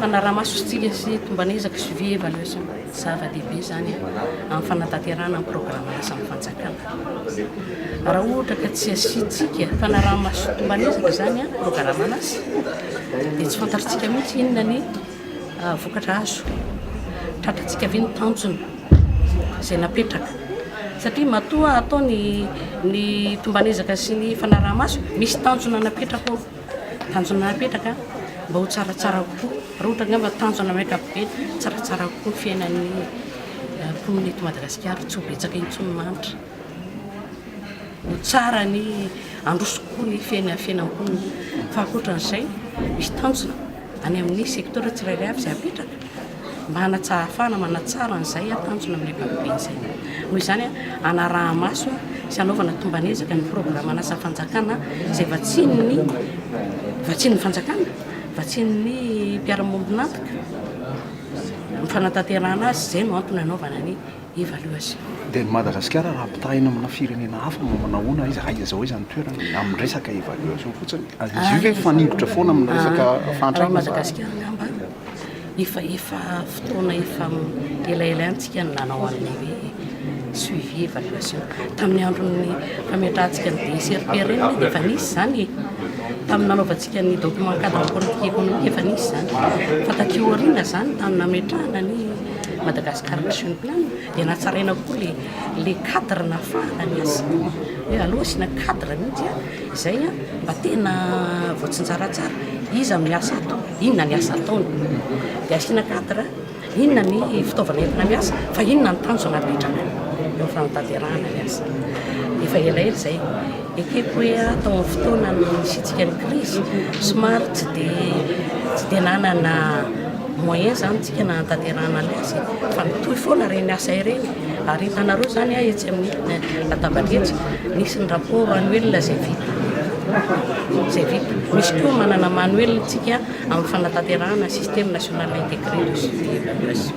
Fanaraha-maso isika sy tombanezaka, suivi, évaluation, zava-dehibe izany amin'ny fanatanterahana ny programan'asan'ny fanjakana. Raha ohatra ka tsy asiantsika fanaraha-maso tombanezaka izany programan'asa dia tsy fantatritsika mihitsy inona ny vokatra azo. Tratrantsika ve ny tanjona izay napetraka? Satria matoa atao ny ny tombanezaka sy ny fanaraha-maso, misy tanjona napetraka ao. Tanjona napetraka mba ho tsaratsara kokoa. Raha ohatra angamba tanjona amin'ny ankapobeny, tsaratsara kokoa ny fiainan'ny mponina eto Madagasikara, tsy ho betsaka intsony ny mahantra. Ho tsara ny handroso kokoa ny fiainan'ny mponina. Fa ankoatran'izay, misy tanjona any amin'ny secteur tsirairay avy izay apetraka mba ahafahana manatsara an'izay tanjona amin'ny ankapobeny izay. Noho izany, hanaraha-maso sy hanaovana tomban'ezaka ny programan'asa fanjakana izay vatsian'ny vatsian'ny fanjakana, vatsian'ny mpiara-miombon'antoka ny fanatanterahana azy, izay no antony hanaovana ny évaluation. Dia ny Madagasikara raha ampitahaina amina firenena hafa mba manahoana aiza aiza zao aiza ny toerana amin'ny resaka évaluation fotsiny? Izy io ve mifaningotra foana amin'ny resaka fahantrana? Madagasikara angamba efa efa fotoana efa elaela ihany tsika no nanao an'ilay hoe suivi évaluation. Tamin'ny andron'ny fametrahantsika ny DSRP ireny moa dia efa nisy izany e. Tamin'ny nanaovantsika ny document cadre politique économique efa nisy izany. Fa taty aoriana izany tamin'ny nametrahana ny Madagascar Action Plan dia natsaraina koa le le cadre nahafahana niasa. Hoe aleo asiana cadre mihitsy izay mba tena voatsinjara tsara, iza no miasa ato, inona ny asa ataony. Dia asiana cadre, inona ny fitaovana entina miasa, fa inona ny tanjona apetraka eo amin'ny fanatanterahana ny asa. Efa elaela izay. Ekeko hoe tao amin'ny fotoana nisiantsika ny krizy, somary tsy dia tsy dia nanana moyen izany tsika nanatanterahana ny asa e, fa mitohy foana ireny asa ireny ary hitanareo izany etsy amin'ny latabatra etsy, nisy ny rapport annuel izay vita, izay vita. Misy koa manana manuel tsika amin'ny fanatanterahana système national intégré de suivi évaluation.